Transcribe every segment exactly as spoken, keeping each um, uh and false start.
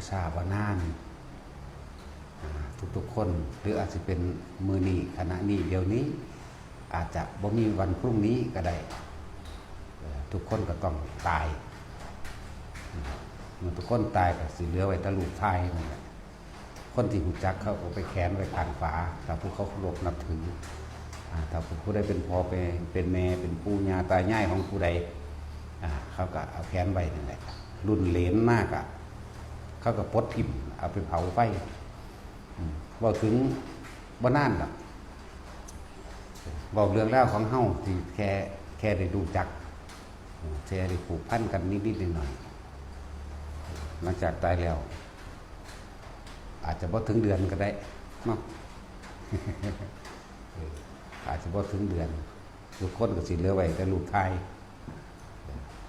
ช้าบ่นาน อ่า ทุกๆคน หรืออาจจะเป็นมื้อนี้ ขณะนี้ เดี๋ยวนี้ อาจจะบ่มีวันพรุ่งนี้ก็ได้ เอ่อ ทุกคนก็ต้องตาย เมื่อทุกคนตายก็สิเหลือไว้แต่รูปถ่ายนั่นแหละ คนที่รู้จักเขาก็ไปแขวนไว้ข้างฝา ถ้าผู้เขาเคารพนับถือ อ่า ถ้าผู้ใดเป็นพ่อเป็น เป็นแม่ เป็นปู่ย่าตายายของผู้ใด อ่า เขาก็เอาแขวนไว้นั่นแหละ รุ่นเหลนมากอะ เขาก็ปลดถิ่ม เอาไปเผาไฟ อืม เว้าถึงบ่นานดอก เว้าเรื่องราวของเฮาที่แค่ แค่ได้รู้จัก อืม แค่ได้ผูกพันกันนิดๆหน่อยๆ หลังจากตายแล้ว อาจจะบ่ถึงเดือนก็ได้เนาะ เออ อาจจะบ่ถึงเดือน ทุกคนก็สิเหลือไว้แต่รูปถ่าย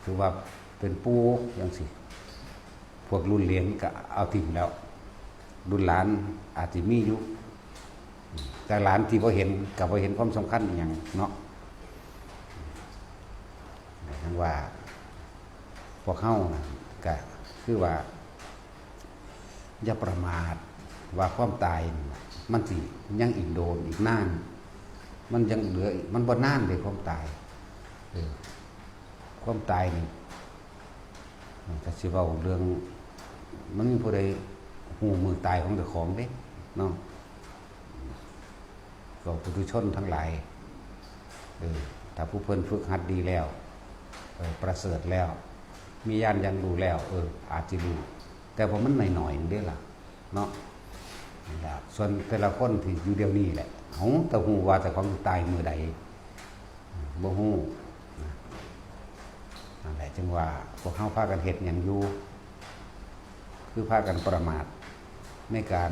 คือว่าเป็นปู่จังซี้ พวกรุ่นเหลนก็เอาถิ่มแล้ว รุ่นหลานอาจสิมีอยู่ แต่หลานที่บ่เห็นก็บ่เห็นความสำคัญอิหยังเนาะ ทั้งว่า พวกเฮานะก็คือว่า อย่าประมาทว่าความตายนี่มันสิยังอีกโดนอีกนาน มันยังเหลืออีก มันบ่นานเลยความตาย เออ ความตายนี่ มันก็สิเว้าเรื่อง มันมีผู้ใดฮู้มื้อตายของเจ้าของเด้เนาะ ก็ปุถุชนทั้งหลาย เออ ถ้าผู้เพิ่นฝึกหัดดีแล้ว เออ ประเสริฐแล้ว มีญาณอย่างรู้แล้ว เออ อาจสิรู้ แต่ว่ามันหน่อยๆเด้ล่ะ เนาะ นี่ล่ะ ส่วนแต่ละคนที่อยู่เดี๋ยวนี้แหละ เฮาแต่ฮู้ว่าเจ้าของสิตายมื้อใด บ่ฮู้นะ นั่นแหละ จึงว่าพวกเฮาพากันเฮ็ดหยังอยู่ คือพากันประมาทในการ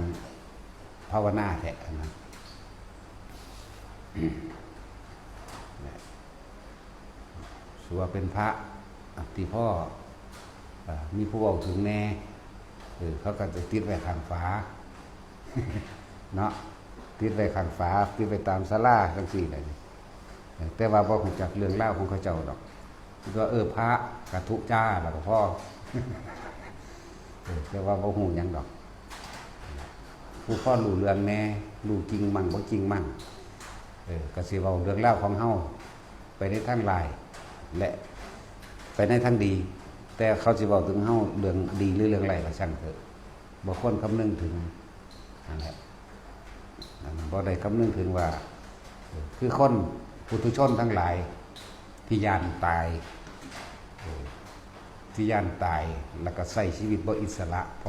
ภาวนาแท้นะ สัวเป็นพระ อ่ะ ที่พ่อ อ่า มีผู้เว้าถึงแน่ เออ เขาก็จะติดไว้ข้างฝา เนาะ ติดไว้ข้างฝา ติดไว้ตามศาลาจังซี่แหละ เออ แต่ว่าบ่ฮู้จักเรื่องราวของเขาเจ้าดอก ก็ เออ พระกะทุจ้า แล้วก็พอ เออ แต่ว่าบ่ฮู้หยังดอก ผู้พอรู้เรื่องแน่ รู้จริงมั่งบ่จริงมั่ง เออ ก็สิเว้าเรื่องราวของเฮาไปในทางร้าย และไปในทางดี แต่เขาสิเว้าถึงเฮาเรื่องดีหรือเรื่องร้ายก็ช่างเถอะ บ่ควรคำนึงถึง นั่นแหละ อันนั้นบ่ได้คำนึงถึงว่า เออ คือคนปุถุชนทั้งหลายที่ย้านตาย เออ ที่ย้านตาย แล้วก็ใช้ชีวิตบ่อิสระ เพราะ